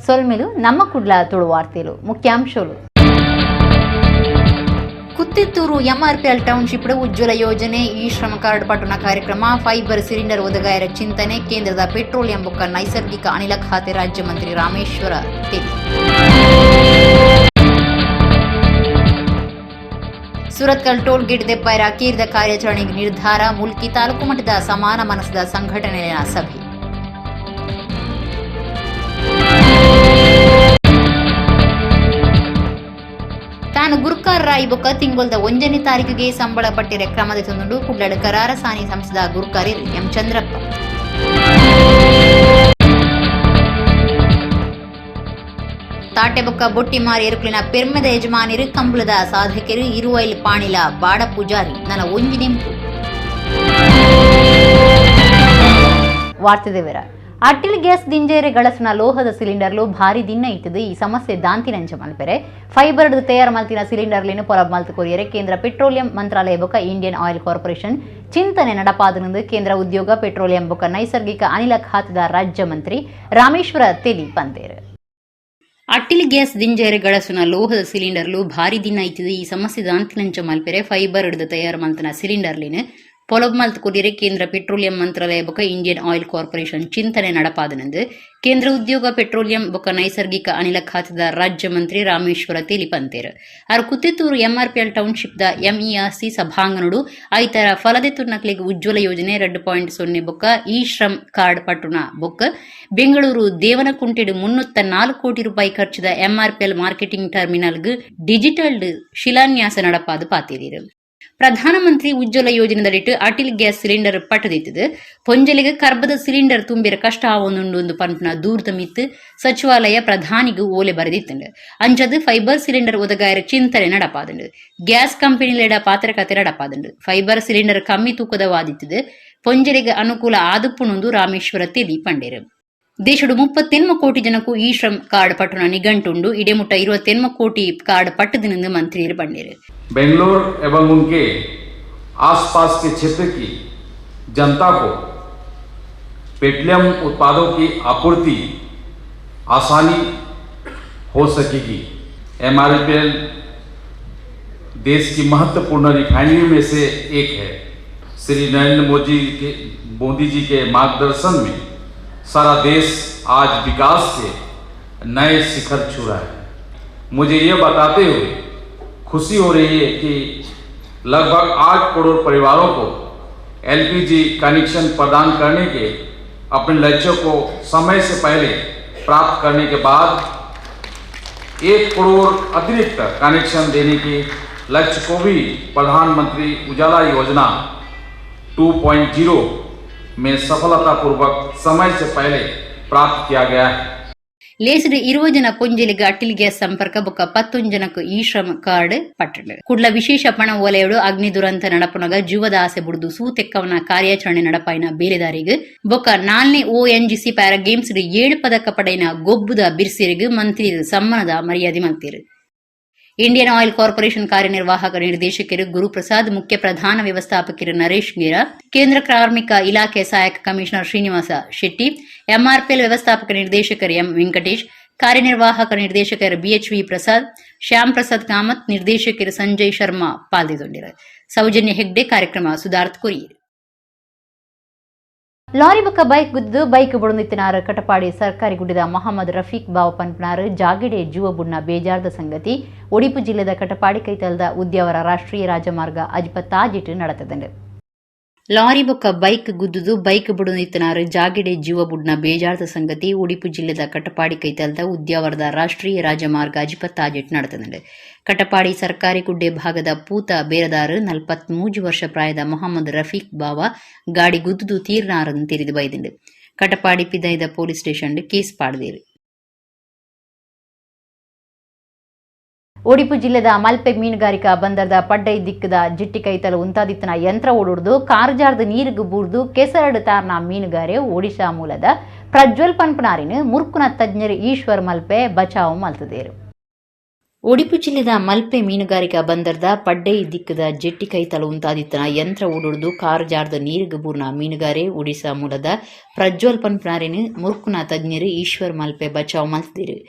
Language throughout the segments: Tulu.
ಸೊಲ್ಮೆಲು. ನಮ್ಮ ಕುಡ್ಲ ತುಳುವಾರ್ತೆಲು ಮುಖ್ಯಾಂಶಗಳು. ಕುತ್ತಿತ್ತೂರು ಎಂಆರ್ಪಿಎಲ್ ಟೌನ್ಶಿಪ್ ಉಜ್ವಲ ಯೋಜನೆ, ಈ ಶ್ರಮ ಕಾರ್ಡ್ ಪಟ್ಟುನ ಕಾರ್ಯಕ್ರಮ, ಫೈಬರ್ ಸಿಲಿಂಡರ್ ಒದಗಾಯರ ಚಿಂತನೆ, ಕೇಂದ್ರದ ಪೆಟ್ರೋಲಿಯಂ ಬೊಕ್ಕ ನೈಸರ್ಗಿಕ ಅನಿಲ ಖಾತೆ ರಾಜ್ಯ ಮಂತ್ರಿ ರಾಮೇಶ್ವರ ತೆಲಿ. ಸುರತ್ಕಲ್ ಟೋಲ್ ಗೇಟ್ ದೆಪ್ಪಾಯರ ಅಕೀರ್ದ ಕಾರ್ಯಾಚರಣೆಗೆ ನಿರ್ಧಾರ, ಮುಲ್ಕಿ ತಾಲೂಕು ಮಟ್ಟದ ಸಮಾನ ಮನಸ್ಸದ ಸಂಘಟನೆಯ ಸಭೆ. ತಾನು ಗುರ್ಕಾರ್ ರಾಯ್ ಬೊಕ್ಕ ತಿಂಗೊಲ್ದ 1ನೇ ತಾರೀಕಿಗೆ ಸಂಬಳ ಪಟ್ಟಿರ ಕ್ರಮದ ತಂದುಂಡು, ಕುಡ್ಲಡ್ ಕರಾರ ಸಾನಿ ಸಂಸ್ಥೆದ ಗುರ್ಕಾರಿ ಎಂ ಚಂದ್ರಪ್ಪ. ತಾಟೆಬೊಕ್ಕ ಬೊಟ್ಟಿಮಾರ್ ಎರುಕುಲಿನ ಪೆರ್ಮೆದ ಯಜಮಾನಿರು, ಕಂಬುಲದ ಸಾಧಕರು, ಇರುವೈಲ್ ಪಾಣಿಲ ಬಾಡ ಪೂಜಾರಿ ನನ್ನ ಒಂಜಿ ನೆಂಪು. ವಾರ್ತೆ ದೇವರ. ಅಟ್ಟಿಲ್ ಗ್ಯಾಸ್ ದಿಂಜೇರೆ ಗಳಸುನ ಲೋಹದ ಸಿಲಿಂಡರ್ಲು ಭಾರಿ ದಿನ ಇತ್ತದು. ಈ ಸಮಸ್ಯೆ ದಾಂತಿನಂಚ ಮಲ್ಪೆರೆ ಫೈಬರ್ ತಯಾರು ಮಲ್ತಿನ ಸಿಲಿಂಡರ್ಲಿನ ಪೊಲಬ್ ಮಲ್ತು ಕೊರಿಯರೆ ಕೇಂದ್ರ ಪೆಟ್ರೋಲಿಯಂ ಮಂತ್ರಾಲಯ ಬೊಕ್ಕ Indian oil corporation ಚಿಂತನೆ ನಡಪಾದನೆಂದು ಕೇಂದ್ರ ಉದ್ಯೋಗ, ಪೆಟ್ರೋಲಿಯಂ ಬೊಕ್ಕ ನೈಸರ್ಗಿಕ ಅನಿಲ ಖಾತೆದ ರಾಜ್ಯ ಮಂತ್ರಿ ರಾಮೇಶ್ವರ ತೆಲಿ ಪಂತೇರು. ಅಟ್ಟಿಲ್ ಗ್ಯಾಸ್ ದಿಂಜೇರೆ ಗಳಸುನ ಲೋಹದ ಸಿಲಿಂಡರ್ಲು ಭಾರಿ ದಿನ ಇತ್ತದು. ಈ ಸಮಸ್ಯೆ ದಾಂತಿನಂಚ ಮಲ್ಪೆರೆ ಫೈಬರ್ ತಯಾರು ಮಲ್ತನ ಸಿಲಿಂಡರ್ಲಿನ ಪೊಲಬ್ ಮಲ್ತ್ ಕೊರಿಯರೆ ಕೇಂದ್ರ ಪೆಟ್ರೋಲಿಯಂ ಮಂತ್ರಾಲಯ ಬೊಕ್ಕ Indian oil corporation ಚಿಂತನೆ ನಡಪಾದನೆಂದು ಕೇಂದ್ರ ಉದ್ಯೋಗ, ಪೆಟ್ರೋಲಿಯಂ ಬೊಕ್ಕ ನೈಸರ್ಗಿಕ ಅನಿಲ ಖಾತೆದ ರಾಜ್ಯ ಮಂತ್ರಿ ರಾಮೇಶ್ವರ ತೆಲಿ ಪಂತೇರು. ಆರ್ ಕುತ್ತಿತ್ತೂರು ಎಂಆರ್ಪಿಎಲ್ ಟೌನ್ಶಿಪ್ the ಎಂಇಆರ್ಸಿ ಸಭಾಂಗಣಡು ಐತರ ಫಲದೆತ್ತುನಕ್ಲೆಗ್ ಉಜ್ವಲ ಯೋಜನೆ 2.0 ಬೊಕ್ಕ ಇ ಶ್ರಮ್ ಕಾರ್ಡ್ ಪಟ್ಟುನ ಬೊಕ್ಕ ಬೆಂಗಳೂರು ದೇವನಕುಂಟೆಡು 304 ಕೋಟಿ ರೂಪಾಯಿ ಖರ್ಚದ ಎಂಆರ್ಪಿಎಲ್ ಮಾರ್ಕೆಟಿಂಗ್ ಟರ್ಮಿನಲ್ಗ್ ಡಿಜಿಟಲ್ ಶಿಲಾನ್ಯಾಸ ನಡಪಾದು ಪಾತೆರಿರು. ಪ್ರಧಾನಮಂತ್ರಿ ಉಜ್ವಲ ಯೋಜನೆದಡಿಟ್ ಅಟಿಲ್ ಗ್ಯಾಸ್ ಸಿಲಿಂಡರ್ ಪಟ್ಟದಿತ್ತದು ಪೊಂಜಲಿಗೆ ಕರ್ಬದ ಸಿಲಿಂಡರ್ ತುಂಬಿರ ಕಷ್ಟ ಆವೊಂದುಂಡು ಒಂದು ಪನ್ಪುನ ದೂರದ ಮಿತ್ತು ಸಚಿವಾಲಯ ಪ್ರಧಾನಿಗೂ ಓಲೆ ಬರೆದಿತ್ತುಂಡು. ಅಂಚದು ಫೈಬರ್ ಸಿಲಿಂಡರ್ ಒದಗಾಯರ ಚಿಂತನೆ ನಡಪಾದುಂಡು. ಗ್ಯಾಸ್ ಕಂಪನಿಲೆಡ ಪಾತ್ರಕತೆ ನಡಪಾದುಂಡು. ಫೈಬರ್ ಸಿಲಿಂಡರ್ ಕಮ್ಮಿ ತೂಕದ ವಾದಿತ್ತದು ಪೊಂಜಲಿಗೆ ಅನುಕೂಲ ಆದುಪ್ಪುಣುಂದು ರಾಮೇಶ್ವರ ತೆಲಿ ಪಂಡೇರು. ದೇಶಡು 38 ಕೋಟಿ ಜನಕ್ಕೂ ಈ ಶ್ರಮ್ ಕಾರ್ಡ್ ಪಟ್ಟುನ ನಿಘಂಟುಂಡು. ಇಡೆಮುಟ್ಟ 28 ಕೋಟಿ ಕಾರ್ಡ್ ಪಟ್ಟದಿನಿಂದ ಮಂತ್ರಿ ಪಂಡೇರು. बेंगलोर एवं उनके आसपास के क्षेत्र की जनता को पेट्रोलियम उत्पादों की आपूर्ति आसानी हो सकेगी। एमआरपीएल देश की महत्वपूर्ण रिफाइनरी में से एक है। श्री नरेंद्र मोदी जी के मार्गदर्शन में सारा देश आज विकास के नए शिखर छू रहा है। मुझे ये बताते हुए खुशी हो रही है कि लगभग 8 करोड़ परिवारों को एलपीजी कनेक्शन प्रदान करने के अपने लक्ष्य को समय से पहले प्राप्त करने के बाद 1 करोड़ अतिरिक्त कनेक्शन देने के लक्ष्य को भी प्रधानमंत्री उजाला योजना 2.0 में सफलतापूर्वक समय से पहले प्राप्त किया गया है। ಲೇಸ್ಡ್ 20 ಜನ ಪೊಂಜೆಲಿಗ್ ಅಟ್ಟಿಲ್ ಗ್ಯಾಸ್ ಸಂಪರ್ಕ ಬೊಕ್ಕ 11 ಜನಕ್ಕೆ ಈ ಶ್ರಮ ಕಾರ್ಡ್ ಪಟ್ಟಂಡು. ಕುಡ್ಲ ವಿಶೇಷ ಪಣ ವಲಯಡು ಅಗ್ನಿ ದುರಂತ ನಡಪುನಗ ಜೀವದ ಆಸೆ ಬುಡ್ದು ಸೂತೆಕ್ಕವನ ಕಾರ್ಯಾಚರಣೆ ನಡಪಾಯಿನ ಬೇಲೆದಾರಿಗ್ ಬೊಕ್ಕ ನಾಲ್ನೇ ONGC para games 7 ಪದಕ ಪಡೆಯಿನ ಗೊಬ್ಬುದ ಬಿರ್ಸಿರಿಗ್ ಮಂತ್ರಿ ಸಮ್ಮಾನದ ಮರ್ಯಾದೆ ಮಲ್ತೇರು. Indian oil corporation ಕಾರ್ಯನಿರ್ವಾಹಕ ನಿರ್ದೇಶಕರು ಗುರುಪ್ರಸಾದ್, ಮುಖ್ಯ ಪ್ರಧಾನ ವ್ಯವಸ್ಥಾಪಕರು ನರೇಶ್ ಮೀರಾ, ಕೇಂದ್ರ ಕಾರ್ಮಿಕ ಇಲಾಖೆ ಸಹಾಯಕ ಕಮಿಷನರ್ ಶ್ರೀನಿವಾಸ ಶೆಟ್ಟಿ, ಎಂಆರ್ಪಿಎಲ್ ವ್ಯವಸ್ಥಾಪಕ ನಿರ್ದೇಶಕರು ಎಂ ವೆಂಕಟೇಶ್, ಕಾರ್ಯನಿರ್ವಾಹಕ ನಿರ್ದೇಶಕರು ಬಿಎಚ್ವಿ ಪ್ರಸಾದ್, ಶ್ಯಾಮ್ ಪ್ರಸಾದ್ ಕಾಮತ್, ನಿರ್ದೇಶಕರು ಸಂಜಯ್ ಶರ್ಮಾ ಪಾಲ್ಗೊಂಡಿರು. ಸೌಜನ್ಯ ಹೆಗ್ಡೆ ಕಾರ್ಯಕ್ರಮ ಸುಧಾರ್ತ್ ಕೊರಿಯರ್. ಲಾರಿ ಬೊಕ್ಕ ಬೈಕ್ ಗುದ್ದು ಬೈಕ್ ಬುಡೊಂದಿತ್ತಿನಾರ್ ಕಟಪಾಡಿ ಸರ್ಕಾರಿ ಗುಡ್ಡಿದ ಮೊಹಮ್ಮದ್ ರಫೀಕ್ ಬಾವ ಪನ್ಪನಾರ್ ಜಾಗೆಡೆ ಜೀವ ಬುಡ್ನ ಬೇಜಾರ್ದ ಸಂಗತಿ ಒಡಿಪು ಜಿಲ್ಲೆದ ಕಟಪಾಡಿ ಕೈತಲ್ದ ಉದ್ಯಾವರ ರಾಷ್ಟ್ರೀಯ ರಾಜಮಾರ್ಗ ಅಜ್ಪತ್ತಾಜಿಟ್ ನಡತದಂಡು. ಲಾರಿ ಬೊಕ್ಕ ಬೈಕ್ ಗುದ್ದುದು ಬೈಕ್ ಬುಡೊಂದಿತ್ತಿನಾರ್ ಜಾಗೆಡೆ ಜೀವ ಬುಡ್ನ ಬೇಜಾರ್ದ ಸಂಗತಿ ಒಡಿಪು ಜಿಲ್ಲೆದ ಕಟಪಾಡಿ ಕೈತಲ್ದ ಉದ್ಯಾವರದ ರಾಷ್ಟ್ರೀಯ ರಾಜಮಾರ್ಗ ಅಜಿಪತ್ತಾಜೆಟ್ ನಡತದಂಡು. ಕಟಪಾಡಿ ಸರ್ಕಾರಿ ಗುಡ್ಡೆ ಭಾಗದ ಪೂತ ಬೇರದಾರು 43 ವರ್ಷ ಪ್ರಾಯದ ಮೊಹಮ್ಮದ್ ರಫೀಕ್ ಬಾವ ಗಾಡಿ ಗುದ್ದುದು ತೀರ್ನಾರನ್ನು ತೆರೆದು ಬೈದಿಂಡು. Katapadi ಪಿದೈದ police station case ಪಾಡ್ದೇರು. Odipu ಜಿಲ್ಲೆದ ಮಲ್ಪೆ ಮೀನುಗಾರಿಕಾ ಬಂದರ್ದ ಪಡ್ಡೈ ದಿಕ್ಕದ ಜಿಟ್ಟಿ ಕೈತಲು ಉಂತಾದಿತ್ತನ ಯಂತ್ರ ಓಡುಡ್ದು ಕಾರ್ಜಾರ್ದ ನೀರಿಗೆ ಬೂರ್ದು ಕೆಸರಡು ತಾರ್ನ ಮೀನುಗಾರೆ ಒಡಿಶಾ ಮೂಲದ ಪ್ರಜ್ವಲ್ ಪನ್ಪನಾರಿನ ಮುರ್ಕುನ ತಜ್ಞರು ಈಶ್ವರ್ ಮಲ್ಪೆ ಬಚಾವ್ ಮಲ್ತದೇರು. Odipu ಜಿಲ್ಲೆದ ಮಲ್ಪೆ ಮೀನುಗಾರಿಕಾ ಬಂದರ್ದ ಪಡ್ಡೈ ದಿಕ್ಕದ ಜೆಟ್ಟಿ ಕೈತಲ ಉಂತಾದಿತ್ತನ ಯಂತ್ರ ಓಡೊಡ್ದು ಕಾರ್ ಜಾರ್ದ ನೀರಿಗೆ ಬೂರ್ನ ಮೀನುಗಾರೆ ಒಡಿಶಾ ಮೂಲದ ಪ್ರಜ್ವಲ್ ಪನ್ಪುನಾರೆನ್ ಮುರ್ಕುನ ತಜ್ಞರು ಈಶ್ವರ್ ಮಲ್ಪೆ ಬಚಾವ್ ಮಲ್ತಿದೆರ್.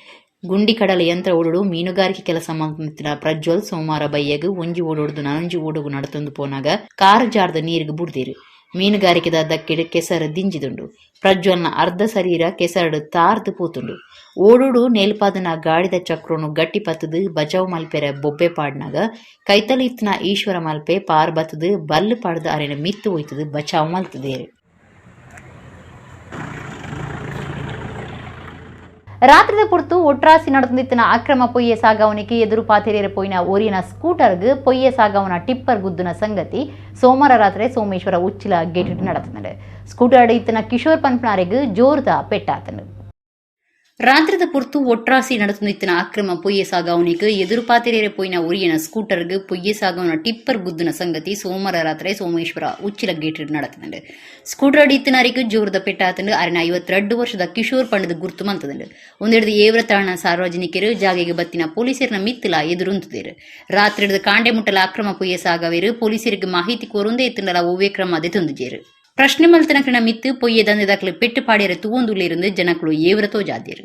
ಗುಂಡಿಕಡಲ ಯಂತ್ರ ಓಡೊಡು ಮೀನುಗಾರಿಕೆ ಕೆಲಸ ಮಲ್ತಿನ ಪ್ರಜ್ವಲ್ ಸೋಮವಾರ ಬಯ್ಯಗ್ ಒಂಜಿ ಓಡೊಡ್ದು ನನೊಂಜಿ ಓಡೊಗು ನಡತೊಂದು ಪೋನಾಗ ಕಾರ್ ಜಾರ್ದ ನೀರಿಗೆ ಬುಡ್ದೆರ್. ಮೀನುಗಾರಿಕೆದ ದಕ್ಕೆಡ್ ಕೆಸರು ದಿಂಜಿದುಂಡು. ಪ್ರಜ್ವಲ್ನ ಅರ್ಧ ಶರೀರ ಕೆಸರಡು ತಾರ್ದು ಪೋತುಂಡು. ಓಡೋಡು ನೇಲ್ಪಾದನ ಗಾಡಿದ ಚಕ್ರೊನು ಗಟ್ಟಿ ಪತ್ತುದು ಬಚಾವ್ ಮಲ್ಪೆರೆ ಬೊಬ್ಬೆ ಪಾಡ್ನಾಗ ಕೈತಲ್ ಇತ್ತಿನ ಈಶ್ವರ ಮಲ್ಪೆ ಪಾರ್ ಬತ್ತುದು ಬಲ್ಲ್ ಪಾಡ್ದ್ ಅರೆನ ಮಿತ್ತ್ ಒಯ್ತುದು ಬಚಾವ್ ಮಲ್ತುದೆರ್. ರಾತ್ರಿದ ಪುರ್ತು ಒಟ್ರಾಸಿ ನಡತೊಂದಿತ್ತಿನ ಅಕ್ರಮ ಪೊಯ್ಯೆ ಸಾಗಾವಣಿಗೆ ಎದುರು ಪಾತೆರೇರ ಪೋಯಿನ ಒರಿಯನ ಸ್ಕೂಟರ್ಗ್ ಪೊಯ್ಯೆ ಸಾಗಾವಣ ಟಿಪ್ಪರ್ ಗುದ್ದುನ ಸಂಗತಿ ಸೋಮವಾರ ರಾತ್ರಿ ಸೋಮೇಶ್ವರ ಉಚ್ಚಿಲ ಗೇಟ್ ನಡತಂಡು. ಸ್ಕೂಟರ್ ಇತ್ತಿನ ಕಿಶೋರ್ ಪನ್ಪನಾರೆಗ್ ಜೋರ್ದ ಪೆಟ್ಟಾತಂಡು. ರಾತ್ರಿದ ಪುರ್ತು ಒಟ್ರಾಸಿ ನಡತೊಂದಿತ್ತಿನ ಅಕ್ರಮ ಪೊಯ್ಯೆ ಸಾಗಾವಣಿಗೆ ಎದುರು ಪಾತೆರೇರ ಪೋಯಿನ ಒರಿಯನ ಸ್ಕೂಟರ್ಗ್ ಪೊಯ್ಯೆ ಸಾಗಾವಣ ಟಿಪ್ಪರ್ ಗುದ್ದುನ ಸಂಗತಿ ಸೋಮವಾರ ರಾತ್ರಿ ಸೋಮೇಶ್ವರ ಉಚ್ಚಿಲ ಗೇಟ್ ನಡತಂಡು. ಸ್ಕೂಟರ್ ಇತ್ತಿನರಿಗೆ ಜೋರ್ದ ಪೆಟ್ಟಾತಂಡು. ಅರೆನ 52 ವರ್ಷದ ಕಿಶೋರ್ ಪಂಡದ ಗುರ್ತು ಮಂತದಂಡು. ಒಂದೆಡ್ದು ಏವ್ರ ತಾಣ ಸಾರ್ವಜನಿಕರು ಜಾಗೆಗೆ ಬತ್ತಿನ ಪೊಲೀಸರನ ಮಿತ್ತಲ ಎದುರುಂತುದೇರು. ರಾತ್ರಿಡ್ದು ಕಾಂಡೆ ಮುಟ್ಟಲ ಅಕ್ರಮ ಪೊಯ್ಯೆ ಸಾಗವೇರು ಪೊಲೀಸರಿಗೆ ಮಾಹಿತಿ ಕೋರುಂದೇ ಇತ್ತಂಡಲ ಒವ್ವೇ ಕ್ರಮ ಅದೇ ತಂದುಜೇರು. ಪ್ರಶ್ನೆ ಮಲ್ತನ ಕಣ ಮಿತ್ತು ಪೊಯ್ಯೆ ದಂಧೆದಾಕ್ಲು ಪೆಟ್ಟು ಪಾಡ್ಯರ ತೂವೊಂದುಲ್ಲೇருந்து ಜನಕುಲು ಏವ್ರ ತೋಜಾದೇರು.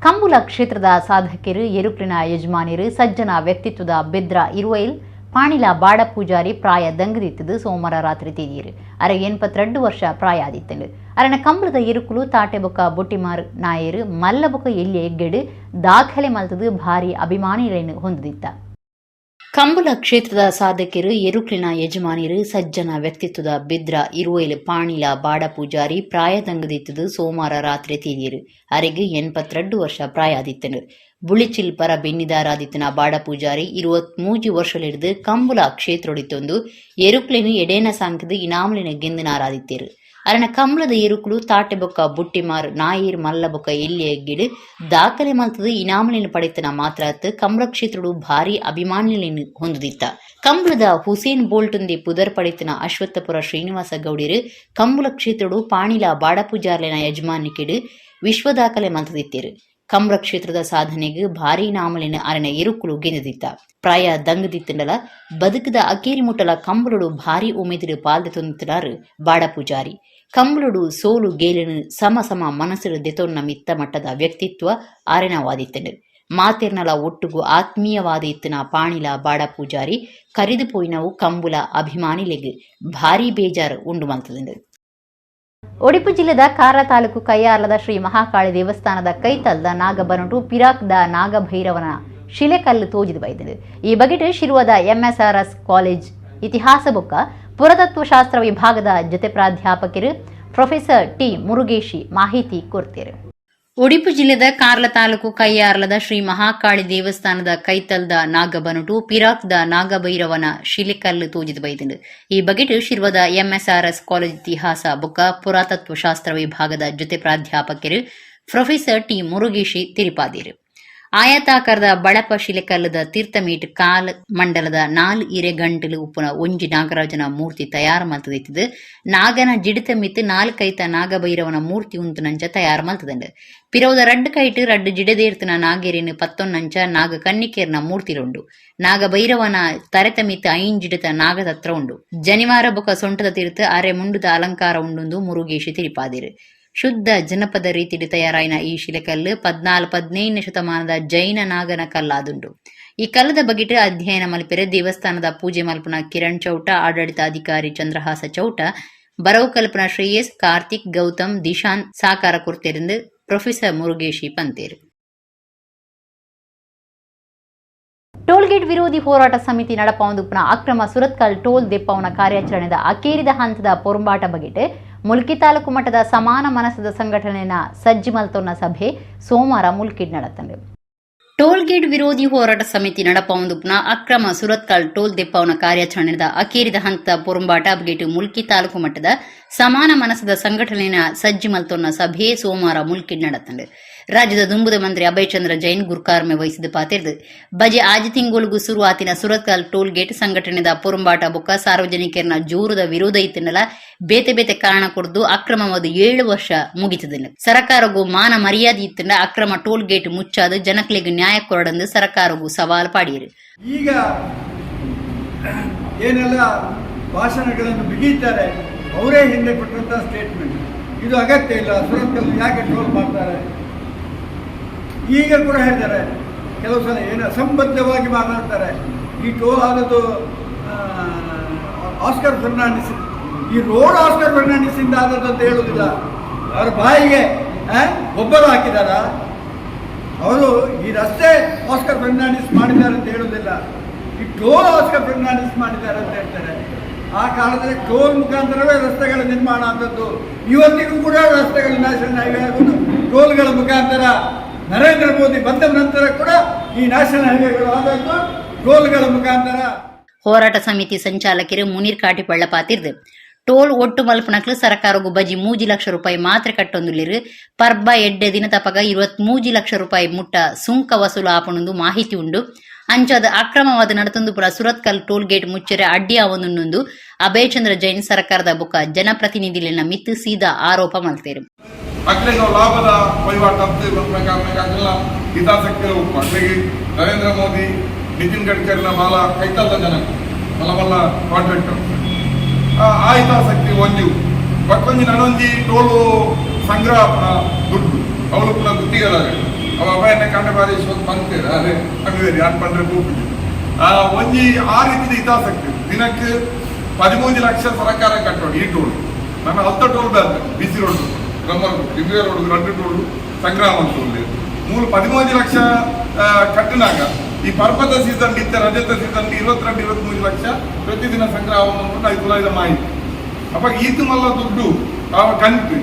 ಕಂಬುಲ ಕ್ಷೇತ್ರದ ಸಾಧಕರು ಎರುಕ್ಲಿನ ಯಜಮಾನಿರು ಸಜ್ಜನ ವ್ಯಕ್ತಿತ್ವದ ಬೆದ್ರ ಇರುವೈಲ್ ಪಾಣಿಲ ಬಾಡ ಪೂಜಾರಿ ಪ್ರಾಯ ದಂಗದಿತ್ತದು ಸೋಮವಾರ ರಾತ್ರಿ ತೀದೀರು. ಅರೆ 82 ವರ್ಷ ಪ್ರಾಯ ಆದಿತ್ತಂಡು. ಅರನ ಕಂಬಳದ ಎರುಕುಲು ತಾಟೆಬೊಕ್ಕ ಬೊಟ್ಟಿಮಾರ್ ನಾಯರು ಮಲ್ಲಬೊಕ್ಕ ಎಲ್ಲಿ ಎಗ್ಗೆಡು ದಾಖಲೆ ಮಲ್ತದು ಭಾರಿ ಅಭಿಮಾನಿಗಳನ್ನು ಹೊಂದಿತ್ತ. ಕಂಬುಲ ಕ್ಷೇತ್ರದ ಸಾಧಕರು ಎರುಕ್ಲಿನ ಯಜಮಾನಿರು ಸಜ್ಜನ ವ್ಯಕ್ತಿತ್ವದ ಬೆದ್ರ ಇರುವೈಲ್ ಪಾಣಿಲ ಬಾಡ ಪೂಜಾರಿ ಪ್ರಾಯ ದಂಗದಿತ್ತದು ಸೋಮವಾರ ರಾತ್ರಿ ತೀದೀರು. ಅರೆಗೆ 82 ವರ್ಷ ಪ್ರಾಯ ಆದಿತ್ತನು. ಬುಳಿಚಿಲ್ ಪರ ಬೆನ್ನಿದಾರಾದಿತ್ತನ ಬಾಡ ಪೂಜಾರಿ 23 ವರ್ಷಲಿಡ್ದು ಕಂಬುಲ ಕ್ಷೇತ್ರೊಡಿತ್ತೊಂದು ಎರುಕ್ಲಿನ ಎಡೇನ ಸಾಂಕದ ಇನಾಮಲಿನ ಗೆಂದಿನಾರಾದಿತ್ತೇರು. ಅರನ ಕಂಬಳದ ಎರುಕುಲು ತಾಟೆಬೊಕ್ಕ ಬುಟ್ಟಿಮಾರ್ ನಾಯಿರ್ ಮಲ್ಲಬೊಕ್ಕ ಎಲ್ಲಿ ಗಿಡು ದಾಖಲೆ ಮಲ್ತದ ಇನಾಮಲಿನ ಪಡೆತನ ಮಾತ್ರ ಕಂಬಳ ಕ್ಷೇತ್ರಡು ಭಾರಿ ಅಭಿಮಾನಿಗಳನ್ನು ಹೊಂದಿತ್ತ. ಕಂಬಳದ ಹುಸೇನ್ ಬೋಲ್ಟುಂದಿ ಪುದರ್ ಪಡೆತನ ಅಶ್ವತ್ಥಪುರ ಶ್ರೀನಿವಾಸ ಗೌಡಿರು ಕಂಬಳ ಕ್ಷೇತ್ರಡು ಪಾಣಿಲ ಬಾಡಪೂಜಾರ್ಲಿನ ಯಜಮಾನಿಕೆಡು ವಿಶ್ವ ದಾಖಲೆ ಮಲ್ತದಿತ್ತೇರು. ಕಂಬಳ ಕ್ಷೇತ್ರದ ಸಾಧನೆಗೆ ಭಾರಿ ನಾಮಲಿನ ಅರನ ಎರುಕುಲು ಗೆಂದಿತ್ತ. ಪ್ರಾಯ ದಂಗದಿತ್ತಂಡಲ ಬದುಕದ ಅಕೇರಿ ಮುಟ್ಟಲ ಕಂಬಳುಡು ಭಾರಿ ಉಮೇದಿರು ಪಾಲ್ದೆ ತೊಂದಿತ್ತಾರು ಬಾಡ ಪೂಜಾರಿ. ಕಂಬಳುಡು ಸೋಲು ಗೇಲಿನ ಸಮ ಸಮ ಮನಸ್ಸು ದೆತೊನ್ನ ಮಿತ್ತ ಮಟ್ಟದ ವ್ಯಕ್ತಿತ್ವ ಆರೆನವಾದಿತ್ತಂಡು. ಮಾತೆರ್ನಲ ಒಟ್ಟುಗು ಆತ್ಮೀಯವಾದ ಇತ್ತಿನ ಪಾಣಿಲ ಬಾಡ ಪೂಜಾರಿ ಕರಿದು ಪೋಯಿನವು ಕಂಬುಲ ಅಭಿಮಾನಿಲೆಗ್ ಭಾರಿ ಬೇಜಾರು ಉಂಡು ಮಲ್ತದಂಡು. ಒಡಿಪು ಜಿಲ್ಲೆದ ಕಾರ ತಾಲೂಕು ಕೈಯಾರ್ಲದ ಶ್ರೀ ಮಹಾಕಾಳಿ ದೇವಸ್ಥಾನದ ಕೈತಲ್ದ ನಾಗಬನಟು ಪಿರಾಕ್ದ ನಾಗಭೈರವನ ಶಿಲೆಕಲ್ಲು ತೋಜಿದು ಬೈದಿದೆ. ಈ ಬಗೆಟ್ ಶಿರುವದ ಎಂಎಸ್ಆರ್ಎಸ್ ಕಾಲೇಜ್ ಇತಿಹಾಸ ಬೊಕ್ಕ ಪುರಾತತ್ವಶಾಸ್ತ್ರ ವಿಭಾಗದ ಜೊತೆ ಪ್ರಾಧ್ಯಾಪಕರು ಪ್ರೊಫೆಸರ್ ಟಿ ಮುರುಗೇಶಿ ಮಾಹಿತಿ ಕೊಡ್ತೇರು. ಒಡಿಪು ಜಿಲ್ಲೆದ ಕಾರ್ಲ ತಾಲೂಕು ಕೈಯಾರ್ಲದ ಶ್ರೀ ಮಹಾಕಾಳಿ ದೇವಸ್ಥಾನದ ಕೈತಲ್ದ ನಾಗಬನುಟು ಪಿರಾಕ್ದ ನಾಗಭೈರವನ ಶಿಲೆಕಲ್ಲು ತೋಜಿದು ಬೈದಿಂಡು. ಈ ಬಗೆಟ್ ಶಿರ್ವದ ಎಂಎಸ್ಆರ್ಎಸ್ ಕಾಲೇಜ್ ಇತಿಹಾಸ ಬೊಕ್ಕ ಪುರಾತತ್ವಶಾಸ್ತ್ರ ವಿಭಾಗದ ಜೊತೆ ಪ್ರಾಧ್ಯಾಪಕರು Professor T ಮುರುಗೇಶಿ ತಿರಿಪಾದಿರು. ಆಯತಾಕಾರದ ಬಳಪ ಶಿಲೆಕಲ್ಲದ ತೀರ್ಥಮೀಟ್ ಕಾಲ್ ಮಂಡಲದ ನಾಲ್ ಇರೆ ಗಂಟಲು ಉಪ್ಪುನ ಒಂಜಿ ನಾಗರಾಜನ ಮೂರ್ತಿ ತಯಾರು ಮಲ್ತದಿತ್ತದು. ನಾಗನ ಜಿಡಿತ ಮಿತ್ ನಾಲ್ ಕೈತ ನಾಗಭೈರವನ ಮೂರ್ತಿ ಉಂತುನಂಚ ತಯಾರು ಮಲ್ತದಂಡು. ಪಿರವುದ ರಡ್ಡ್ ಕೈಟ್ ರಡ್ಡ್ ಜಿಡೆದೇರ್ತನ ನಾಗೇರಿನ ಪತ್ತೊನ್ನಂಚ ನಾಗ ಕನ್ನಿಕೇರ್ನ ಮೂರ್ತಿಲುಂಡು. ನಾಗಭೈರವನ ತರೆತ ಮಿತ್ ಐನ್ ಜಿಡಿತ ನಾಗತತ್ರ ಉಂಡು. ಜನಿವಾರ ಬೊಕ ಸೊಂಟದ ತೀರ್ಥ ಅರೆ ಮುಂಡುದ ಅಲಂಕಾರ ಉಂಡುಂದು ಮುರುಗೇಶಿ ತಿರಿಪಾದಿರು. ಶುದ್ಧ ಜನಪದ ರೀತಿಡ್ ತಯಾರಾಯಿನ ಈ ಶಿಲೆಕಲ್ಲು 14-15ನೇ ಶತಮಾನದ ಜೈನ ನಾಗನ ಕಲ್ಲಾದುಂಡು. ಈ ಕಲ್ಲದ ಬಗೆಟ್ ಅಧ್ಯಯನ ಮಲ್ಪೆರೆ ದೇವಸ್ಥಾನದ ಪೂಜೆ ಮಲ್ಪುನ ಕಿರಣ್ ಚೌಟ, ಆಡಳಿತಾಧಿಕಾರಿ ಚಂದ್ರಹಾಸ ಚೌಟ, ಬರವು ಕಲ್ಪನ ಶ್ರೇಯಸ್, ಕಾರ್ತಿಕ್, ಗೌತಮ್, ದಿಶಾನ್ ಸಾಕಾರ ಕೊರ್ತೆರಿಂದು ಪ್ರೊಫೆಸರ್ ಮುರುಗೇಶಿ ಪಂತೇರು. ಟೋಲ್ಗೇಟ್ ವಿರೋಧಿ ಹೋರಾಟ ಸಮಿತಿ ನಡಪಾವುದುಪ್ಪುನ ಅಕ್ರಮ ಸುರತ್ಕಲ್ ಟೋಲ್ ದೆಪ್ಪವನ ಕಾರ್ಯಾಚರಣೆದ ಅಕೇರಿದ ಹಂತದ ಪೊರುಂಬಾಟ ಬಗೆಟ್ ಮುಲ್ಕಿ ತಾಲೂಕು ಮಟ್ಟದ ಸಮಾನ ಮನಸ್ಸದ ಸಂಘಟನೆಯ ಸಜ್ಜಿ ಮಲ್ತೊನ್ನ ಸಭೆ ಸೋಮವಾರ ಮುಲ್ಕಿಡ್ ನಡತಂಡು. ಟೋಲ್ಗೇಟ್ ವಿರೋಧಿ ಹೋರಾಟ ಸಮಿತಿ ನಡಪಾವುದುಪ್ಪುನ ಅಕ್ರಮ ಸುರತ್ಕಲ್ ಟೋಲ್ ದೆಪ್ಪವನ ಕಾರ್ಯಾಚರಣೆದ ಅಕೇರಿದ ಹಂತದ ಪೊರುಂಬಾಟ ಬಗೆಟ್ ಮುಲ್ಕಿ ತಾಲೂಕು ಮಟ್ಟದ ಸಮಾನ ಮನಸ್ಸದ ಸಂಘಟನೆಯ ಸಜ್ಜಿ ಮಲ್ತೊನ್ನ ಸಭೆ ಸೋಮವಾರ ಮುಲ್ಕಿಡ್ ನಡತಂಡು. ರಾಜ್ಯದ ದುಂಬುದ ಮಂತ್ರಿ ಅಭಯಚಂದ್ರ ಜೈನ್ ಗುರ್ಕಾರ್ಮೆ ವಹಿಸಿದ ಪಾತಿರ್ದು ಬಜೆ ಆಜಿ ತಿಂಗೊಳುಗು ಸುರುವಾತಿನ ಸುರತ್ಕಲ್ ಟೋಲ್ ಗೇಟ್ ಸಂಘಟನೆದ ಪೊರುಂಬಾಟ ಬೊಕ್ಕ ಸಾರ್ವಜನಿಕರನ ಜೋರದ ವಿರೋಧ ಇತ್ತಿನಲ ಬೇತೆ ಬೇತೆ ಕಾರಣ ಕೊರ್ದು ಅಕ್ರಮವಾದ 7 ವರ್ಷ ಮುಗಿತದಿಲ್ಲ. ಸರಕಾರಗೂ ಮಾನ ಮರ್ಯಾದೆ ಇತ್ತಿನ ಅಕ್ರಮ ಟೋಲ್ ಗೇಟ್ ಮುಚ್ಚಾದ ಜನಕ್ಲೆಗ್ ನ್ಯಾಯ ಕೊರಡಂದು ಸರಕಾರಗೂ ಸವಾಲು ಪಾಡಿಯರು. ಈಗ ಏನೆಲ್ಲ ಭಾಷಣಗಳನ್ನು ಬಿಗಿತಾರೆ, ಅವರೇ ಹಿಂದೆ ಕೊಟ್ಟಂಥ ಸ್ಟೇಟ್ಮೆಂಟ್ ಇದು ಅಗತ್ಯ ಇಲ್ಲ, ಸುರತ್ಕಲ್ ಯಾಕೆ ಟೋಲ್ ಮಾಡ್ತಾರೆ? ಈಗ ಕೂಡ ಹೇಳ್ತಾರೆ, ಕೆಲವು ಸಲ ಏನು ಅಸಂಬದ್ಧವಾಗಿ ಮಾತಾಡ್ತಾರೆ. ಈ ಟೋಲ್ ಆದದ್ದು ಆಸ್ಕರ್ ಫರ್ನಾಂಡಿಸ್, ಈ ರೋಡ್ ಆಸ್ಕರ್ ಫರ್ನಾಂಡಿಸಿಂದ ಆದದ್ದು ಅಂತ ಹೇಳುವುದಿಲ್ಲ. ಅವರ ಬಾಯಿಗೆ ಗೊಬ್ಬರ ಹಾಕಿದಾರ ಅವರು. ಈ ರಸ್ತೆ ಆಸ್ಕರ್ ಫರ್ನಾಂಡಿಸ್ ಮಾಡಿದ್ದಾರೆ ಅಂತ ಹೇಳುವುದಿಲ್ಲ, ಈ ಟೋಲ್ ಆಸ್ಕರ್ ಫರ್ನಾಂಡಿಸ್ ಮಾಡಿದ್ದಾರೆ ಅಂತ ಹೇಳ್ತಾರೆ. ಆ ಕಾಲದಲ್ಲಿ ಟೋಲ್ ಮುಖಾಂತರವೇ ರಸ್ತೆಗಳ ನಿರ್ಮಾಣ ಆದದ್ದು. ಇವತ್ತಿಗೂ ಕೂಡ ರಸ್ತೆಗಳ ನ್ಯಾಷನಲ್ ಹೈವೇ ಆಗುವುದು ಟೋಲ್ಗಳ ಮುಖಾಂತರ. ನರೇಂದ್ರ ಮೋದಿ ಬಂದ ನಂತರ ಕೂಡ ಈ ನ್ಯಾಷನಲ್ ಹೈವೇಗಳು ಆದದ್ದು ಟೋಲ್ಗಳ ಮುಖಾಂತರ. ಹೋರಾಟ ಸಮಿತಿ ಸಂಚಾಲಕರು ಮುನೀರ್ ಕಾಟಿಪಳ್ಳ ಪಾತಿರ್ದು ಟೋಲ್ ಒಟ್ಟು ಮಲ್ಪನಕ್ಲು ಸರಕಾರಗು ಬಜಿ 3 ಲಕ್ಷ ರೂಪಾಯಿ ಮಾತ್ರ ಕಟ್ಟೊಂದುಲ್ಲಿರು. ಪರ್ಬ ಎಡ್ಡೆ ದಿನ ತಪಗ 23 ಲಕ್ಷ ರೂಪಾಯಿ ಮುಟ್ಟ ಸುಂಕ ವಸೂಲು ಆಪಣೊಂದು ಮಾಹಿತಿ ಉಂಡು. ಅಂಚಾದ ಅಕ್ರಮವಾದ ನಡತೊಂದು ಪುರ ಸುರತ್ಕಲ್ ಟೋಲ್ ಗೇಟ್ ಮುಚ್ಚರೆ ಅಡ್ಡಿ ಆವೊಂದುಂಡು. ಅಭಯಚಂದ್ರ ಜೈನ್ ಸರ್ಕಾರದ ಬೊಕ್ಕ ಜನಪ್ರತಿನಿಧಿಲಿನ ಮಿತ್ತು ಸೀದಾ ಆರೋಪ ಮಲ್ತೇರು. ಅಕ್ಲೆಗ್ ಲಾಭದ ವಹಿವಾಟು ಅಕ್ಲೆನ ಹಿತಾಸಕ್ತಿ ಉಪ್ಪು. ಅಕ್ಲೆಗ್ ನರೇಂದ್ರ ಮೋದಿ, ನಿತಿನ್ ಗಡ್ಕರಿನ ಬಾಲ ಕೈತಲ್ದ ಜನ, ಮಲ್ಲ ಮಲ್ಲ ಕಾಂಟ್ರಾಕ್ಟರ್, ಆ ಹಿತಾಸಕ್ತಿ ಒಂಜಿ. ಬಕ್ಕೊಂಜಿ ನನೊಂಜಿ ಟೋಲು ಸಂಗ್ರಹ ದುಡ್ಡು ಅವಳು ಪುನಃ ಗುತ್ತಿಗೆದಾರೆ. ಅವ ಅಭಯನ ಕಂಡ ಬಾರಿ ಬಂತೇರು ಅದೇ ಅಂಗಡಿ ಯಾರು ಪಂಡ್ರೆ ಪೋಪುಜಿ. ಆ ಒಂಜಿ ಆ ರೀತಿದ ಹಿತಾಸಕ್ತಿ. ದಿನಕ್ಕೆ 13 ಲಕ್ಷ ಸರ್ಕಾರ ಕಟ್ಟೋಡು ಈ ಟೋಲ್. ನನ್ನ ಹತ್ತ ಟೋಲ್ ಬ್ಯಾಂಕ್ ಬಿಸಿ ರೋಡ್ ರಮ್ಮರ್ ಲಿಂಬೆ ರೋಡ್ 2 ಟೋಲ್ ಸಂಗ್ರಹ ಮಂತೊಂದು ಮೂಲು 13 ಲಕ್ಷ ಕಟ್ಟಿನಾಗ ಈ ಪರ್ಬದ ಸೀಸನ್ ಇತ್ತ ರಜತ ಸೀಸನ್ 22 23 ಲಕ್ಷ ಪ್ರತಿದಿನ ಸಂಗ್ರಹ ಐದು ಮಾಹಿತಿ. ಅಪ್ಪ ಈತು ಮಲ್ಲ ದುಡ್ಡು ಕಂತು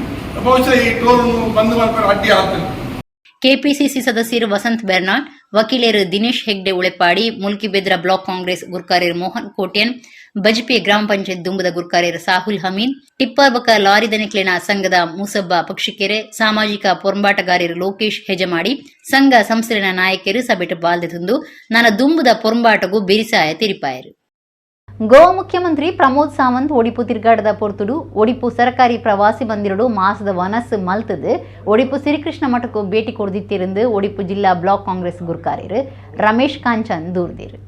ಬಹುಶಃ ಈ ಟೋಲ್ ಬಂದ್ ಮಾಡ್ತಾರೆ ಅಡ್ಡಿ ಆಗ್ತದೆ. ಕೆಪಿಸಿಸಿ ಸದಸ್ಯರು ವಸಂತ್ ಬೆರ್ನಾಡ್, ವಕೀಲರು ದಿನೇಶ್ ಹೆಗ್ಡೆ ಉಳೆಪಾಡಿ, ಮುಲ್ಕಿ ಬೆದ್ರ ಬ್ಲಾಕ್ ಕಾಂಗ್ರೆಸ್ ಗುರ್ಕಾರ್ಯರು ಮೋಹನ್ ಕೋಟ್ಯನ್, ಬಜಪೆ ಗ್ರಾಮ ಪಂಚಾಯತ್ ದುಂಬದ ಗುರ್ಕಾರ್ಯರು ಸಾಹುಲ್ ಹಮೀದ್, ಟಿಪ್ಪರ್ ಬೊಕ ಲಾರಿ ದನಿಕ್ಲೆನ ಸಂಘದ ಮುಸಬ್ಬ ಪಕ್ಷಿಕೆರೆ, ಸಾಮಾಜಿಕ ಪೊರಂಬಾಟಗಾರರು ಲೋಕೇಶ್ ಹೆಜಮಾಡಿ, ಸಂಘ ಸಂಸ್ಥೆನ ನಾಯಕರು ಸಭೆಟ್ ಬಾಲ್ದೆ ನನ್ನ ದುಂಬುದ ಪೊರಂಬಾಟಗೂ ಬಿರಿಸಾಯ ತಿರಿಪಾಯರು. ಗೋವಾ ಮುಖ್ಯಮಂತ್ರಿ ಪ್ರಮೋದ್ ಸಾವಂತ್ ಒಡಿಪು ತಿರ್ಗಾಟದ ಪೊರ್ತುಡು ಒಡಿಪು ಸರಕಾರಿ ಪ್ರವಾಸಿ ಮಂದಿರಡು ಮಾಸದ ವನಸ್ ಮಲ್ತದು ಒಡಿಪು ಶ್ರೀಕೃಷ್ಣ ಮಠಕ್ಕೂ ಭೇಟಿ ಕೊಡ್ದಿತ್ತಿருந்து ಒಡಿಪು ಜಿಲ್ಲಾ ಬ್ಲಾಕ್ ಕಾಂಗ್ರೆಸ್ ಗುರ್ಕಾರ್ಯರು ರಮೇಶ್ ಕಾಂಚನ್ ದೂರ್ದಿರು.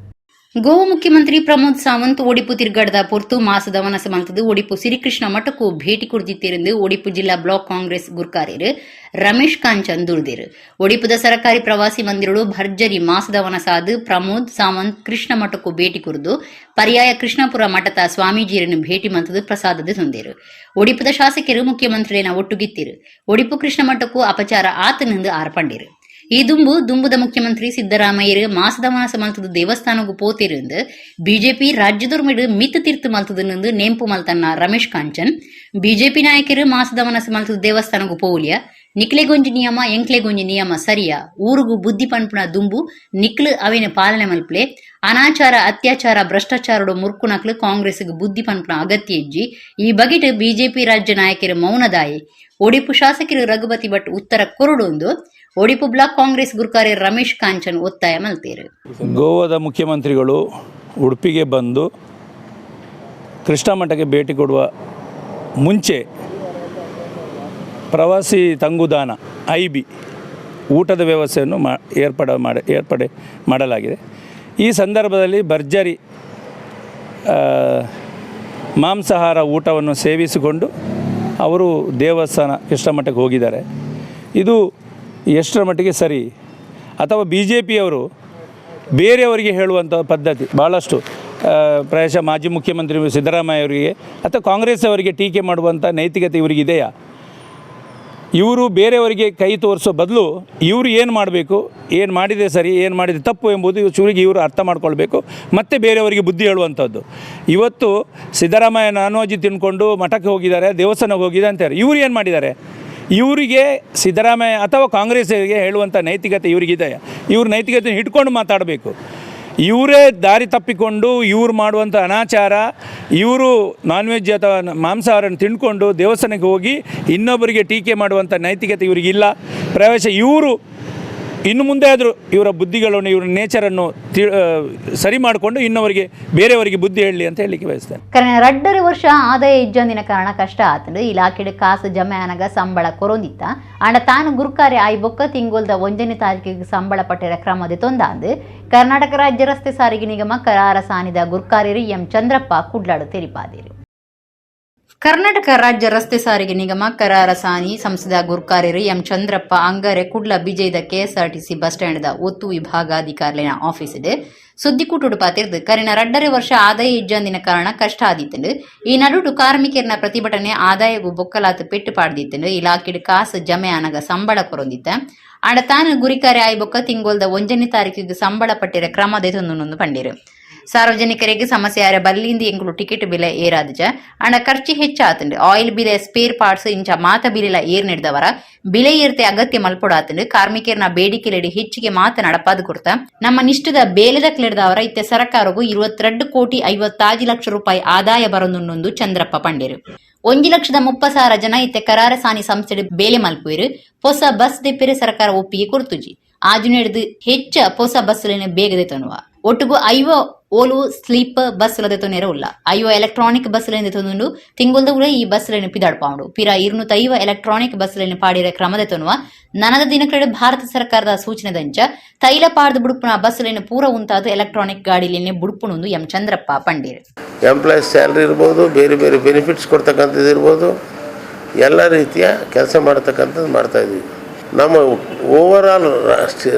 ಗೋವಾ ಮುಖ್ಯಮಂತ್ರಿ ಪ್ರಮೋದ್ ಸಾವಂತ್ ಒಡಿಪು ತಿರ್ಗಾಟದ ಪೊರ್ತು ಮಾಸದ ವನಸ ಮಲ್ತದು ಒಡಿಪು ಶ್ರೀಕೃಷ್ಣ ಮಠಕ್ಕೂ ಭೇಟಿ ಕೊಡ್ದಿತ್ತಿருந்து ಒಡಿಪು ಜಿಲ್ಲಾ ಬ್ಲಾಕ್ ಕಾಂಗ್ರೆಸ್ ಗುರ್ಕಾರ್ಯರು ರಮೇಶ್ ಕಾಂಚನ್ ದೂರ್ದಿರು. ಒಡಿಪುದ ಸರಕಾರಿ ಪ್ರವಾಸಿ ಮಂದಿರಡು ಭರ್ಜರಿ ಮಾಸದ ವನಸಾದು ಪ್ರಮೋದ್ ಸಾವಂತ್ ಕೃಷ್ಣ ಮಠಕ್ಕೂ ಭೇಟಿ ಕೊರ್ದು ಪರ್ಯಾಯ ಕೃಷ್ಣಪುರ ಮಠದ ಸ್ವಾಮೀಜಿಯರನ್ನು ಭೇಟಿ ಮಂತದು ಪ್ರಸಾದದ ತಂದಿರು. ಒಡಿಪುದ ಶಾಸಕರು ಮುಖ್ಯಮಂತ್ರಿಯನ್ನ ಒಟ್ಟುಗಿತ್ತಿರು. ಒಡಿಪು ಕೃಷ್ಣ ಮಠಕ್ಕೂ ಅಪಚಾರ ಆತನೆಂದು ಆರ್ಪಂಡಿರು. ಈ ದುಂಬು ದುಂಬುದ ಮುಖ್ಯಮಂತ್ರಿ ಸಿದ್ದರಾಮಯ್ಯರು ಮಾಸದ ಮಾಸ ಮಲ್ತದ ದೇವಸ್ಥಾನಗೂ ಪೋತಿருந்து ಬಿಜೆಪಿ ರಾಜ್ಯದೊರ್ಮೆಡು ಮಿತ್ ತೀರ್ತು ಮಲ್ತದನೆಂದು ನೇಂಪು ಮಲ್ತನ್ನ ರಮೇಶ್ ಕಾಂಚನ್, ಬಿಜೆಪಿ ನಾಯಕರು ಮಾಸದ ಮನಸ್ಸು ಮಲ್ತದ ದೇವಸ್ಥಾನಗೂ ಪೋಲಿಯ, ನಿಕ್ಲೆಗೊಂಜಿ ನಿಯಮ ಎಂಕ್ಲೆಗೊಂಜಿ ನಿಯಮ ಸರಿಯಾ, ಊರುಗು ಬುದ್ಧಿ ಪನ್ಪುನ ದುಂಬು ನಿಕ್ಲು ಅವಿನ ಪಾಲನೆ ಮಲ್ಪ್ಲೆ, ಅನಾಚಾರ ಅತ್ಯಾಚಾರ ಭ್ರಷ್ಟಾಚಾರಡು ಮುರ್ಕುನಕ್ಲು ಕಾಂಗ್ರೆಸ್ಗೆ ಬುದ್ಧಿ ಪನ್ಪುನ ಅಗತ್ಯ ಇಜ್ಜಿ, ಈ ಬಗೆಟ್ ಬಿಜೆಪಿ ರಾಜ್ಯ ನಾಯಕರು ಮೌನದಾಯಿ. Odipu ಶಾಸಕರು ರಘುಪತಿ ಭಟ್ ಉತ್ತರ ಕೊರಡು ಒಡಿಪು ಬ್ಲಾಕ್ ಕಾಂಗ್ರೆಸ್ ಗುರುಕಾರೆ ರಮೇಶ್ ಕಾಂಚನ್ ಒತ್ತಾಯ ಮಲ್ತೇರು. ಗೋವಾದ ಮುಖ್ಯಮಂತ್ರಿಗಳು ಉಡುಪಿಗೆ ಬಂದು ಕೃಷ್ಣ ಮಠಕ್ಕೆ ಭೇಟಿ ಕೊಡುವ ಮುಂಚೆ ಪ್ರವಾಸಿ ತಂಗುದಾಣ ಐಬಿ ಊಟದ ವ್ಯವಸ್ಥೆಯನ್ನು ಮಾ ಏರ್ಪಡ ಮಾಡಿ ಏರ್ಪಡೆ ಮಾಡಲಾಗಿದೆ. ಈ ಸಂದರ್ಭದಲ್ಲಿ ಭರ್ಜರಿ ಮಾಂಸಾಹಾರ ಊಟವನ್ನು ಸೇವಿಸಿಕೊಂಡು ಅವರು ದೇವಸ್ಥಾನ ಕೃಷ್ಣ ಮಠಕ್ಕೆ ಹೋಗಿದ್ದಾರೆ. ಇದು ಎಷ್ಟರ ಮಟ್ಟಿಗೆ ಸರಿ? ಅಥವಾ ಬಿಜೆಪಿಯವರು ಬೇರೆಯವರಿಗೆ ಹೇಳುವಂಥ ಪದ್ಧತಿ ಭಾಳಷ್ಟು, ಪ್ರಾಯಶಃ ಮಾಜಿ ಮುಖ್ಯಮಂತ್ರಿ ಸಿದ್ದರಾಮಯ್ಯ ಅವರಿಗೆ ಅಥವಾ ಕಾಂಗ್ರೆಸ್ ಅವರಿಗೆ ಟೀಕೆ ಮಾಡುವಂಥ ನೈತಿಕತೆ ಇವರಿಗೆ ಇದೆಯಾ? ಇವರು ಬೇರೆಯವರಿಗೆ ಕೈ ತೋರಿಸೋ ಬದಲು ಇವರು ಏನು ಮಾಡಬೇಕು, ಏನು ಮಾಡಿದೆ ಸರಿ, ಏನು ಮಾಡಿದೆ ತಪ್ಪು ಎಂಬುದು ಚೂರಿಗೆ ಇವರು ಅರ್ಥ ಮಾಡ್ಕೊಳ್ಬೇಕು. ಮತ್ತು ಬೇರೆಯವರಿಗೆ ಬುದ್ಧಿ ಹೇಳುವಂಥದ್ದು. ಇವತ್ತು ಸಿದ್ದರಾಮಯ್ಯ ನಾನ್ ವೆಜ್ ತಿನ್ಕೊಂಡು ಮಠಕ್ಕೆ ಹೋಗಿದ್ದಾರೆ, ದೇವಸ್ಥಾನಕ್ಕೆ ಹೋಗಿದೆ ಅಂತಾರೆ. ಇವರು ಏನು ಮಾಡಿದ್ದಾರೆ? ಇವರಿಗೆ ಸಿದ್ದರಾಮಯ್ಯ ಅಥವಾ ಕಾಂಗ್ರೆಸ್ಸರಿಗೆ ಹೇಳುವಂಥ ನೈತಿಕತೆ ಇವರಿಗಿದೆ? ಇವ್ರ ನೈತಿಕತೆ ಹಿಡ್ಕೊಂಡು ಮಾತಾಡಬೇಕು. ಇವರೇ ದಾರಿ ತಪ್ಪಿಕೊಂಡು ಇವ್ರು ಮಾಡುವಂಥ ಅನಾಚಾರ, ಇವರು ನಾನ್ ವೆಜ್ ಅಥವಾ ಮಾಂಸಾಹಾರನ್ನು ತಿಂದ್ಕೊಂಡು ದೇವಸ್ಥಾನಕ್ಕೆ ಹೋಗಿ ಇನ್ನೊಬ್ಬರಿಗೆ ಟೀಕೆ ಮಾಡುವಂಥ ನೈತಿಕತೆ ಇವರಿಗಿಲ್ಲ. ಪ್ರಾಯಶಃ ಇವರು ಇನ್ನು ಮುಂದೆ ಆದರೂ ಇವರ ಬುದ್ಧಿಗಳನ್ನು, ಇವರ ನೇಚರನ್ನು ಸರಿ ಮಾಡಿಕೊಂಡು ಇನ್ನೊವರಿಗೆ ಬೇರೆಯವರಿಗೆ ಬುದ್ಧಿ ಹೇಳಲಿ ಅಂತ ಹೇಳಲಿಕ್ಕೆ ಬಯಸ್ತೇನೆ. ಕರಿನ 2.5 ವರ್ಷ ಆದಾಯ ಇಜ್ಜಂದಿನ ಕಾರಣ ಕಷ್ಟ ಆತಂಡು. ಇಲಾಖೆಡ್ ಕಾಸು ಜಮೆ ಆನಗ ಸಂಬಳ ಕೊರೊಂದಿತ್ತ. ಆಂಡ ತಾನು ಗುರ್ಕಾರೆ ಆಯಿ ಬೊಕ್ಕ ತಿಂಗೊಲ್ದ 1ನೇ ತಾರೀಕಿಗೆ ಸಂಬಳ ಪಟ್ಟೆರ ಕ್ರಮದ ತೊಂದಾಂದು ಕರ್ನಾಟಕ ರಾಜ್ಯ ರಸ್ತೆ ಸಾರಿಗೆ ನಿಗಮ ಕರಾರ ಸಾನಿದ ಗುರ್ಕಾರ್ಯರು ಎಂ ಚಂದ್ರಪ್ಪ ಕುಡ್ಲಾಡು ತೆರಿಪಾದಿರು. ಕರ್ನಾಟಕ ರಾಜ್ಯ ರಸ್ತೆ ಸಾರಿಗೆ ನಿಗಮ ಕರಾರ ಸಾನಿ ಸಂಸ್ಥೆದ ಗುರ್ಕಾರ್ಯರು ಎಂ ಚಂದ್ರಪ್ಪ ಅಂಗಾರೆ ಕುಡ್ಲ ಬಿಜೈದ KSRTC bus ಸ್ಟ್ಯಾಂಡ್ದ ಒತ್ತು ವಿಭಾಗಾಧಿಕಾರಿನ ಆಫೀಸ್ ಇದೆ ಸುದ್ದಿಕೂಟುಡು ಪಾತಿರ್ದು, ಕರಿನ 2.5 ವರ್ಷ ಆದಾಯ ಇಜ್ಜಂದಿನ ಕಾರಣ ಕಷ್ಟ ಆದಿತ್ತಂಡು. ಈ ನಡುಟು ಕಾರ್ಮಿಕರನ ಪ್ರತಿಭಟನೆ ಆದಾಯಗೂ ಬೊಕ್ಕಲಾತು ಪೆಟ್ಟು ಪಾಡ್ದಿತ್ತಂಡು. ಇಲಾಖೆಡ್ ಕಾಸು ಜಮೆ ಆನಗ ಸಂಬಳ ಕೊರೊಂದಿತ್ತ. ಆಂಡ ತಾನು ಗುರಿಕಾರೆ ಆಯಿ ಬೊಕ್ಕ ತಿಂಗೊಲ್ದ 1ನೇ ತಾರೀಕಿಗೆ ಸಂಬಳ ಪಟ್ಟಿರ ಕ್ರಮ ದೆತೊಂದು ಪಂಡಿರು. ಸಾರ್ವಜನಿಕರಿಗೆ ಸಮಸ್ಯೆ ಆರೆ ಬಲ್ಲಿಂದ ಎಂಕುಲು ಟಿಕೆಟ್ ಬಿಲೆ ಏರಾದಜ. ಆಂಡ ಖರ್ಚು ಹೆಚ್ಚಾತಂಡು. ಆಯಿಲ್ ಬಿಲೆ, ಸ್ಪೇರ್ ಪಾರ್ಟ್ಸ್ ಇಂಚ ಮಾತ ಬಿಲೆಲ ಏರ್ ನಡೆದವರ ಬಿಲೆ ಏರ್ತೆ ಅಗತ್ಯ ಮಲ್ಪೊಡಾತಂಡು. ಕಾರ್ಮಿಕರನ ಬೇಡಿಕೆಲೆಡಿ ಹೆಚ್ಚಿಗೆ ಮಾತ ನಡಪಾದು ಕೊಡ್ತ ನಮ್ಮ ನಿಷ್ಠದ ಬೇಲೆದ ಕ್ಲೆಡ್ದವರ ಇತ್ತೆ ಸರ್ಕಾರಗೂ 22 ಕೋಟಿ 56 ಲಕ್ಷ ರೂಪಾಯಿ ಆದಾಯ ಬರೊಂದುಂಡು ಚಂದ್ರಪ್ಪ ಪಂಡೇರು. 1,30,000 ಜನ ಇತ್ತೆ ಕರಾರ ಸಾನಿ ಸಂಸ್ಥೆ ಬೇಲೆ ಮಲ್ಪುಯಿರು. ಹೊಸ ಬಸ್ ದೆಪ್ಪೆರೆ ಸರ್ಕಾರ ಒಪ್ಪಿಗೆ ಕೊರ್ತುಜಿ. ಆಜುನೆಡ್ದು ಹೆಚ್ಚ ಹೊಸ ಬಸ್ಸುಲೆನ ಬೇಗದೆ ತನುವ. ಒಟ್ಟುಗು 50 ಓಲು ಸ್ಲೀಪರ್ ಬಸ್ ತೊನೆರ ಉಲ್ಲ. 50 ಎಲೆಕ್ಟ್ರಾನಿಕ್ ಬಸ್ ತೊಂದುಂಡು. ತಿಂಗೊಲ್ದ ಉಲ ಈ ಬಸ್ ಲೆನ್ ಪಿದಾಡ್ಪಾವುಂಡು. ಪಿರ 250 ಎಲೆಕ್ಟ್ರಾನಿಕ್ ಬಸ್ ಲೆನ್ ಪಾಡಿರ ಕ್ರಮದ ತೊನುವ. ನನದ ದಿನಕಡೆ ಭಾರತ ಸರ್ಕಾರದ ಸೂಚನೆದಂಚ ತೈಲ ಪಾಡ್ದು ಬುಡುಪುನ ಬಸ್ ಲೆನ್ ಪೂರ ಉಂತಾದ ಎಲೆಕ್ಟ್ರಾನಿಕ್ ಗಾಡಿಲೆನೆ ಬುಡುಪುಣುಂದು ಎಂ ಚಂದ್ರಪ್ಪ ಪಂಡೀರ್. ಎಂಪ್ಲಾಯೀಸ್ ಸ್ಯಾಲ್ರಿ ಇರ್ಬೋದು, ಬೇರೆ ಬೇರೆ ಬೆನಿಫಿಟ್ಸ್ ಕೊಡ್ತಕ್ಕಂಥದ್ದು ಇರ್ಬೋದು, ಎಲ್ಲ ರೀತಿಯ ಕೆಲಸ ಮಾಡ್ತಕ್ಕಂಥದ್ದು ಮಾಡ್ತಾಯಿದ್ವಿ. ನಮ್ಮ ಓವರ್ ಆಲ್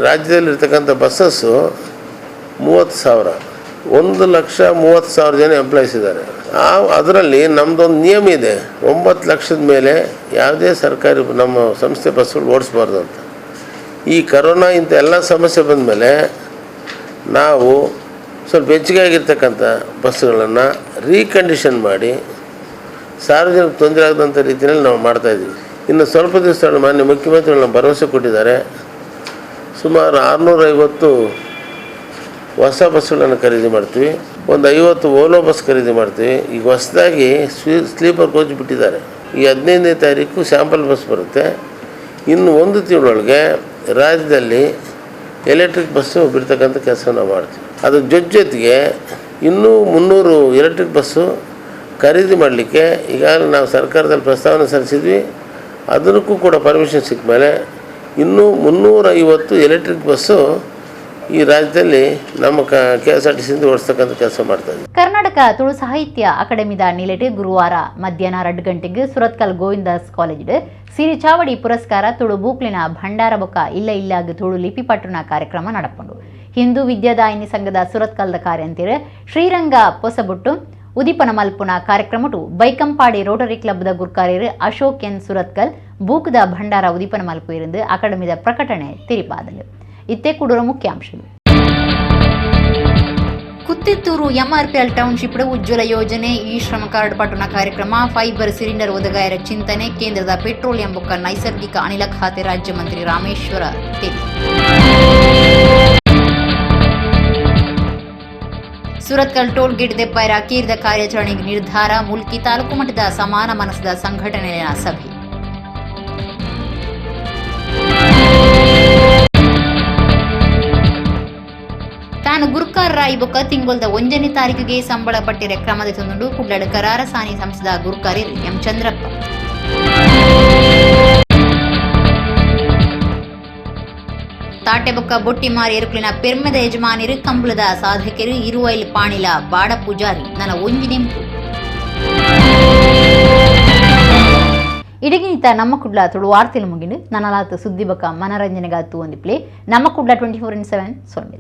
ರಾಜ್ಯದಲ್ಲಿರ್ತಕ್ಕಂಥ ಬಸ್ಸಸ್ಸು 30,000. 1,30,000 ಜನ ಎಂಪ್ಲಾಯೀಸ್ ಇದ್ದಾರೆ. ಅದರಲ್ಲಿ ನಮ್ಮದೊಂದು ನಿಯಮ ಇದೆ, 9 ಲಕ್ಷದ ಮೇಲೆ ಯಾವುದೇ ಸರ್ಕಾರಿ ನಮ್ಮ ಸಂಸ್ಥೆ ಬಸ್ಸುಗಳು ಓಡಿಸ್ಬಾರ್ದು ಅಂತ. ಈ ಕರೋನಾ ಇಂಥ ಎಲ್ಲ ಸಮಸ್ಯೆ ಬಂದಮೇಲೆ ನಾವು ಸ್ವಲ್ಪ ಹೆಚ್ಚಿಗೆ ಆಗಿರ್ತಕ್ಕಂಥ ಬಸ್ಸುಗಳನ್ನು ರೀಕಂಡೀಷನ್ ಮಾಡಿ ಸಾರ್ವಜನಿಕ ತೊಂದರೆ ಆಗದಂಥ ರೀತಿಯಲ್ಲಿ ನಾವು ಮಾಡ್ತಾಯಿದ್ದೀವಿ. ಇನ್ನು ಸ್ವಲ್ಪ ದಿವಸಗಳು ಮಾನ್ಯ ಮುಖ್ಯಮಂತ್ರಿಗಳು ನಮ್ಗೆ ಭರವಸೆ ಕೊಟ್ಟಿದ್ದಾರೆ. ಸುಮಾರು 650 ಹೊಸ ಬಸ್ಸುಗಳನ್ನು ಖರೀದಿ ಮಾಡ್ತೀವಿ. ಒಂದು 50 ಓಲೋ ಬಸ್ ಖರೀದಿ ಮಾಡ್ತೀವಿ. ಈಗ ಹೊಸದಾಗಿ ಸ್ಲೀಪರ್ ಕೋಚ್ ಬಿಟ್ಟಿದ್ದಾರೆ. ಈ 15ನೇ ತಾರೀಕು ಸ್ಯಾಂಪಲ್ ಬಸ್ ಬರುತ್ತೆ. ಇನ್ನು ಒಂದು ತಿಂಗಳೊಳಗೆ ರಾಜ್ಯದಲ್ಲಿ ಎಲೆಕ್ಟ್ರಿಕ್ ಬಸ್ಸು ಬಿಡ್ತಕ್ಕಂಥ ಕೆಲಸ ನಾವು ಮಾಡ್ತೀವಿ. ಅದ್ರ ಜೊತೆ ಜೊತೆಗೆ ಇನ್ನೂ 300 ಎಲೆಕ್ಟ್ರಿಕ್ ಬಸ್ಸು ಖರೀದಿ ಮಾಡಲಿಕ್ಕೆ ಈಗಾಗಲೇ ನಾವು ಸರ್ಕಾರದಲ್ಲಿ ಪ್ರಸ್ತಾವನೆ ಸಲ್ಲಿಸಿದ್ವಿ. ಅದಕ್ಕೂ ಕೂಡ ಪರ್ಮಿಷನ್ ಸಿಕ್ಕ ಮೇಲೆ ಇನ್ನೂ 350 ಎಲೆಕ್ಟ್ರಿಕ್ ಬಸ್ಸು ಈ ರಾಜ್ಯದಲ್ಲಿ ನಮ್ಮ ಕೆಎಸ್ಆರ್ಟಿಸಿಯಿಂದ ಓಡಿಸ್ತಕ್ಕಂಥ ಕೆಲಸ ಮಾಡ್ತಾಯಿದ್ವಿ. ಕರ್ನಾಟಕ ತುಳು ಸಾಹಿತ್ಯ ಅಕಾಡೆಮಿದ ನಿಲೆಟ್ ಗುರುವಾರ ಮಧ್ಯಾಹ್ನ 2 ಗಂಟೆಗೆ ಸುರತ್ಕಲ್ ಗೋವಿಂದಾಸ್ ಕಾಲೇಜ್ ಸಿರಿ ಚಾವಡಿ ಪುರಸ್ಕಾರ, ತುಳು ಬೂಕ್ಲಿನ ಭಂಡಾರ ಬೊಕ್ಕ ಇಲ್ಲ ಇಲ್ಲಾಗ ತುಳು ಲಿಪಿ ಪಟ್ಟಣ ಕಾರ್ಯಕ್ರಮ ನಡಪುಂಡು. ಹಿಂದೂ ವಿದ್ಯಾದಾಯಿನಿ ಸಂಘದ ಸುರತ್ಕಲ್ದ ಕಾರ್ಯಂತಿರು ಶ್ರೀರಂಗ ಪೊಸಬುಟ್ಟು ಉದಿಪನ ಮಲ್ಪುನ ಕಾರ್ಯಕ್ರಮಟು ಬೈಕಂಪಾಡಿ ರೋಟರಿ ಕ್ಲಬ್ದ ಗುರ್ಕಾರ್ಯರು ಅಶೋಕ್ ಎನ್ ಸುರತ್ಕಲ್ ಬೂಕುದ ಭಂಡಾರ ಉದಿಪನ ಮಲ್ಪು ಇருந்து ಅಕಾಡೆಮಿದ ಪ್ರಕಟಣೆ ತಿರಿಪಾದಲು. ಇತ್ತೆ ಕುಡೂರ ಮುಖ್ಯಾಂಶಗಳು. ಕುತ್ತಿತ್ತೂರು ಎಂಆರ್ಪಿಎಲ್ ಟೌನ್ಶಿಪ್ ಉಜ್ವಲ ಯೋಜನೆ, ಈ ಶ್ರಮ ಕಾರ್ಡ್ ಪಟ್ಟಣ ಕಾರ್ಯಕ್ರಮ, ಫೈಬರ್ ಸಿಲಿಂಡರ್ ಒದಗಾಯರ ಚಿಂತನೆ ಕೇಂದ್ರದ ಪೆಟ್ರೋಲಿಯಂ ಬೊಕ್ಕ ನೈಸರ್ಗಿಕ ಅನಿಲ ಖಾತೆ ರಾಜ್ಯ ಮಂತ್ರಿ ರಾಮೇಶ್ವರ ತೆಲಿ. ಸುರತ್ಕಲ್ ಟೋಲ್ ಗೇಟ್ ದೆಪ್ಪಾಯರ ಅಕೀರ್ದ ಕಾರ್ಯಾಚರಣೆಗೆ ನಿರ್ಧಾರ. ಮುಲ್ಕಿ ತಾಲೂಕು ಮಟ್ಟದ ಸಮಾನ ಮನಸ್ಸದ ಸಂಘಟನೆಯ ಸಭೆ. ಯಾನ್ ಗುರ್ಕಾರ್ ರಾಯಿ ಬೊಕ್ಕ ತಿಂಗೊಲ್ದ 1ನೇ ತಾರೀಕಿಗೆ ಸಂಬಳ ಪಟ್ಟಿರೆ ಕ್ರಮ ದೆತೊಂದುಂಡು ಕುಡ್ಲಡ್ ಕರಾರ ಸಾನಿ ಸಂಸ್ಥೆದ ಗುರ್ಕಾರೆರ್ ಎಂ ಚಂದ್ರಪ್ಪ. ತಾಟೆ ಬೊಕ್ಕ ಬೊಟ್ಟಿ ಮಾರಿ ಎರುಕುಲಿನ ಪೆರ್ಮೆದ ಯಜಮಾನಿರು ಕಂಬಳದ ಸಾಧಕರು ಇರುವೈಲ್ ಪಾಣಿಲ ಬಾಡ ಪೂಜಾರಿ ನನ ಒಂಜಿ ನೆಂಪು. ಇಡಗಿನಿತ ನಮ್ಮ ಕುಡ್ಲ ತುಳು ವಾರ್ತೆಲು ಮುಗಿಂಡು ನನಲಾತು ಸುದ್ದಿ ಬೊಕ್ಕ ಮನರಂಜನೆಗಾತು ಒಂದಿಪ್ಲೆ ನಮ್ಮ ಕುಡ್ಲ 24x7 ಸೊನ್ನೆ.